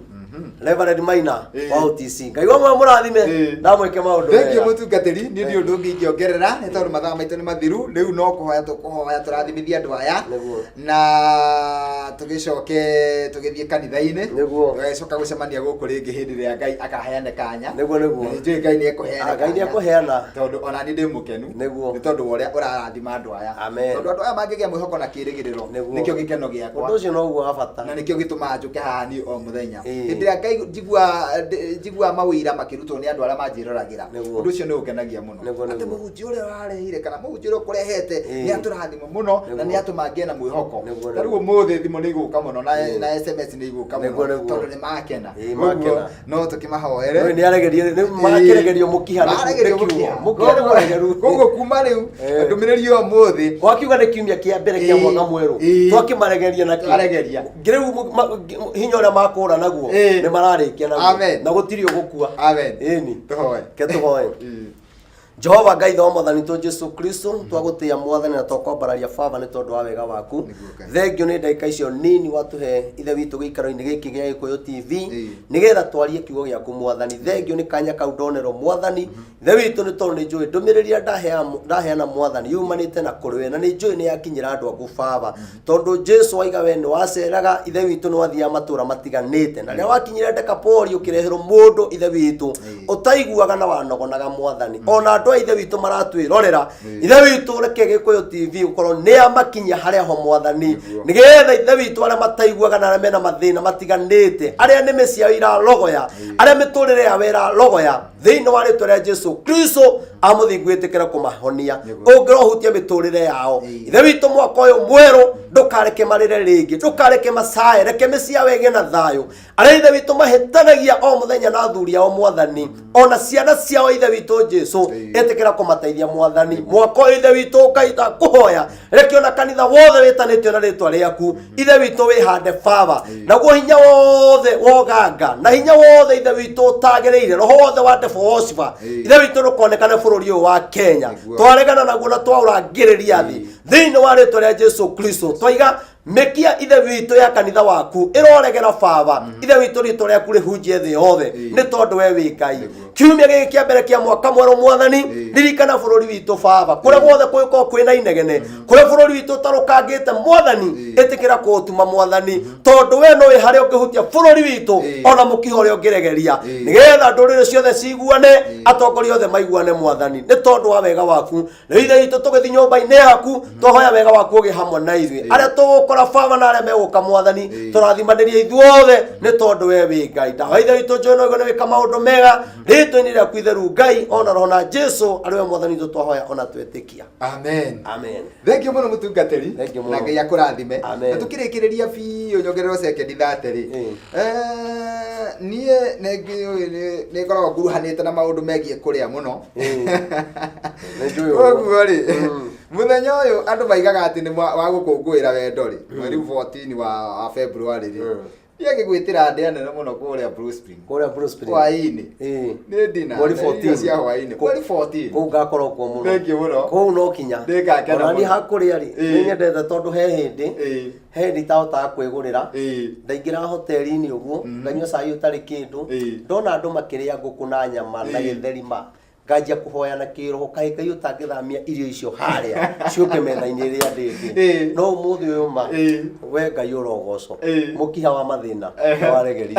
B: Reverend Maina wa OTC. Ngai wa muoyo mũrathime na mwĩke maũndũ
A: Thank you,
B: mega.
A: mũtungatĩri. Niĩ ndi ũndũ ũngĩ ingĩongerera, nĩ tondũ mathaa maitũ nĩ mathiru. Rĩu no kũhoya tũkũhoya tũrathimithia andũ aya, na tũgĩcoke tũgĩthiĩ kanitha-inĩ. Tũgagĩcoka gũcemania gũkũ rĩngĩ hĩndĩ ĩrĩa Ngai akaheane kanya.
B: Nĩguo, nĩguo.
A: Na nĩnjũĩ Ngai nĩ ekũheana
B: Ah, Ngai nĩ
A: kanya.
B: ekũheana.
A: Tondũ ona niĩ ndĩ mũkenu nĩ tondũ wa ũrĩa ũrarathima andũ aya.
B: Amen.
A: Tondũ andũ aya mangĩgĩa mwĩhoko na kĩĩrĩgĩrĩro, nĩkĩo gĩkeno gĩakwa.
B: Ũndũ ũcio noguo wa bata.
A: Na nĩkĩo gĩtũmaga njũke haha niĩ o mũthenya. Hĩndĩ ĩrĩa Ngai njigua mawĩira makĩrutwo nĩ andũ arĩa manjĩroragĩra, ũndũ ũcio nĩ ũngenagia mũno, atĩ mũhunjia ũrĩa ũrarehire kana mũhunjia ũrĩa ũkũrehete nĩ atũrathima mũno na nĩ atũma ngĩe na mwĩhoko. Ta rĩu ũmũthĩ thimũ nĩ igũka mũno na SMS nĩ igũka mũno, tondũ nĩ makena.
B: Ĩĩ,
A: Ũguo
B: makena.
A: no tũkĩmahoere.
B: Nĩ nĩaregerie, nĩ marakĩregerio mũkiha
A: Maregerio
B: nĩ kiugo.
A: mũkiha.
B: Mũkiha nĩ mũregeru.
A: Koguo kuma rĩu ndũmĩrĩri ya ũmũthĩ
B: Wakiuga nĩ kiumia kĩa mbere kĩa mwaka mwerũ, twakĩmaregeria nakĩ?
A: Twaregeria.
B: Rĩu hinya ũrĩa makũra naguo, nĩ mararĩkia naguo.
A: Amen.
B: Na gũtirĩ ũgũkua.
A: Amen.
B: Ĩni.
A: Tũhoe.
B: Ke tũhoe. Jehova Ngai tho mwathani tũ Jesu Kristo, twagũtĩĩa mwathani na twakwambararia baba nĩ tondũ wa wega waku.
A: Nĩguo Ngai.
B: Thengio nĩ ndagĩka icio nini watũhe ithe witũ gĩikaro-inĩ gĩkĩ gĩa Gĩkũyũ TV, nĩgetha twarie kiugo gĩaku mwathani. Thengio nĩ kanya kau ndonerwo mwathani ithe witũ, nĩ tondũ nĩ njũĩ ndũmĩrĩri ĩrĩa ndaheana mwathani yumanĩte na kũrĩ we, na nĩ njũĩ nĩ yakinyĩra andũ aku baba, tondũ Jesu waiga we nĩ waceraga ithe witũ, nĩ wathiaga matũra matiganĩte, na rĩrĩa wakinyire Dekapoli ũkĩreherwo mũndũ ithe witũ ũtaiguaga na wanogonaga mwathani. Ona andũ a ithe witũ maratwĩrorera ithe witũ, reke Gĩkũyũ TV gũkorwo nĩ amakinyia harĩa ho mwathani, nĩgetha ithe witũ arĩa mataiguaga na arĩa mena mathĩna matiganĩte, arĩa nĩmĩ ciao iralogoya, arĩa mĩtũrĩre yao ĩralogoya, thĩinĩ wa rĩtwa rĩa Jesu Kristo amũthingu ĩtĩkĩre kũmahonia. Ũngĩrohutia mĩtũrĩre yao ithe witũ, mwaka ũyũ mwerũ ndũkareke marĩre rĩngĩ, ndũkareke macae, reke mĩciĩ yao ĩgĩe na thayũ. Arĩa Ithe witũ mahĩtanagia o mũthenya na athuri ao Mwathani, ona ciana ciao Ithe witũ Jesu, ĩtĩkĩra kũmateithia Mwathani. Mwaka ũyũ Ithe witũ Ngai ndakũhoya, reke ona kanitha wothe wĩtanĩtio na rĩtwa rĩaku Ithe witũ wĩhande Baba, naguo hinya wothe wa ũganga na hinya wothe Ithe witũ ũtagĩrĩire, roho wothe wa devil worshiper Ithe witũ ndũkonekane bũrũri ũyũ wa Kenya. Twaregana naguo na twaũrangĩrĩria thĩ thĩinĩ wa rĩtwa rĩa Jesu Kristo. Twaiga mĩkia Ithe witũ ya kanitha waku ĩroregera Baba. Ithe witũ, rĩtwa rĩaku rĩhunjie thĩ yothe, nĩ tondũ we wĩ Ngai. Kiumia gĩkĩ kĩa mbere kĩa mwaka mwerũ Mwathani, ririkana bũrũri witũ Baba, kũrĩa guothe kũngĩkorwo kwĩna inegene, kũrĩa bũrũri witũ ũtarũkangĩte Mwathani, ĩtĩkĩra kũũtuma Mwathani, tondũ we nĩũĩ harĩa ũngĩhutia bũrũri witũ, ona mũkiha ũrĩa ũngĩregeria, nĩgetha ndũrĩrĩ ciothe ciguane, atongoria othe maiguane Mwathani, nĩ tondũ wa wega waku. Rĩu Ithe witũ, tũgĩthiĩ nyũmba-inĩ yaku, twahoya wega waku ũgĩe hamwe na ithuĩ, arĩa tũgũkora Baba na arĩa megũka Mwathani, tũrathimanĩria ithuothe, nĩ tondũ we wĩ Ngai. Ndahoya Ithe witũ, njũĩ no nĩ wĩka maũndũ mega rĩtwa-inĩ rĩaku itheru Ngai, ona roho na Jesu arĩ we Mwathani witũ, twahoya ona twetĩkia.
A: Amen.
B: Amen.
A: Thank you mũno mũtungatĩri.
B: Thank you mũno.
A: Na Ngai akũrathime.
B: Amen.
A: Na tũkĩrĩkĩrĩria biũ nyongererwo sekendi 30 rĩ, niĩ nĩ ngoragwo nguruhanĩte na maũndũ megiĩ kũrĩa mũno.
B: Nĩ njũĩ ũguo.
A: Koguo rĩ, mũthenya ũyũ andũ maigaga atĩ nĩ wa gũkũngũĩra wendo rĩ, mweri 14 wa February rĩ, niĩ ngĩgwĩtĩra ndĩa nene mũno kũrĩa Blue Spring
B: Kũrĩa Blue Spring.
A: Hwaĩ-inĩ. Nĩ dinner
B: Mweri
A: na irio
B: 14.
A: cia hwaĩ-inĩ mweri 14.
B: Kũu ngakorwo kuo mũno.
A: Thank you mũno.
B: Kũu no kinya.
A: Nĩngakena
B: Ona niĩ
A: mũno.
B: hakũrĩa rĩ, nĩ nyendete, tondũ he hĩndĩ he hĩndĩ itahotaga kwĩgũrĩra. Ndaingĩra hoteli-inĩ ũguo, nganyua cai ũtarĩ kĩndũ, ndona andũ makĩrĩa ngũkũ na nyama na gĩtheri ma nganjia kũhoya na kĩroho, kaĩ Ngai ũtangĩthamia irio icio harĩa ciũke metha-inĩ ĩrĩa ndĩndĩ. No ũmũthĩ ũyũ ma we Ngai ũrogocwo. Mũkiha wa mathĩna nĩwaregerio.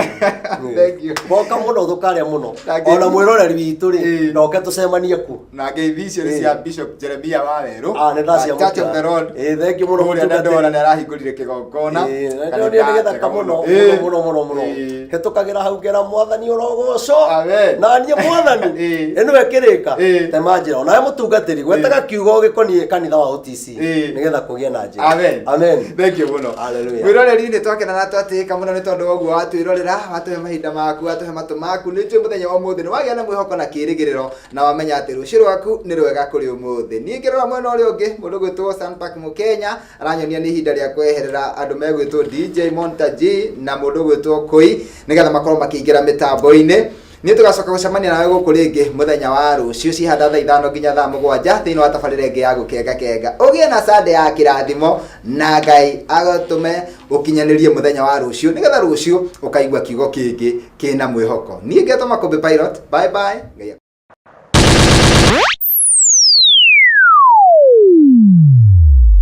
A: Thank you.
B: Goka mũno tũkarĩa mũno.
A: Na
B: Ona mwĩroreri witũ rĩ, ndoke tũcemanie kuo.
A: Na ngeithi icio nĩ cia Bishop Jeremiah wa Werũ
B: Ah, nĩ ndaciamũkĩra.
A: Church of the Lord.
B: Ĩĩ, thank you mũno
A: kũrĩa
B: mũtungatĩri.
A: Dandora nĩ arahingũrire kĩgongona.
B: Ĩĩ, na
A: Kanitha
B: ndĩronire nĩ
A: njega
B: gĩthaka mũno.
A: Ĩĩ.
B: Mũno mũno mũno.
A: Ĩĩ.
B: Hĩtũkagĩra hau ngera Mwathani ũrogocwo.
A: Amen.
B: Na niĩ Mwathani
A: Ĩĩ.
B: ĩno ĩkĩrĩka tema njĩra onawe mũtungatĩri gwetaga kiugo gĩkoniĩ kanitha wa OTC, nĩgetha kũgĩe na njĩra.
A: Amen.
B: Amen.
A: Thank you mũno.
B: Hallelujah.
A: Mwĩroreri, nĩ twakena na twatĩĩka mũno nĩ tondũ wa ũguo watwĩrorera, watũhe mahinda maku, watũhe matũ maku. Nĩ njũĩ mũthenya wa ũmũthĩ nĩ wagĩa na mwĩhoko na kĩĩrĩgĩrĩro, na wamenya atĩ rũciũ rwaku nĩ rwega kũrĩ ũmũthĩ. Niĩ ngĩrora mwena ũrĩa ũngĩ, mũndũ gwĩtwo Sanpak Mũkenya aranyonia nĩ ihinda rĩa kweherera andũ megwĩtwo DJ Monta G na mũndũ gwĩtwo Koi, nĩgetha makorwo makĩingĩra mĩtambo-inĩ. Niĩ tũgacoka gũcemania nawe gũkũ rĩngĩ mũthenya wa rũciũ cihanda thaa 5 nginya thaa 7 thĩinĩ wa tabarĩra ĩngĩ ya gũkenga kenga. Ũgĩe na Sunday ya kĩrathimo, na Ngai agũtũme ũkinyanĩrie mũthenya wa rũciũ, nĩgetha rũciũ ũkaigua kiugo kĩngĩ kĩna mwĩhoko. Niĩ ngetwo Makũmbĩ Pilot. Bye bye. Ngai.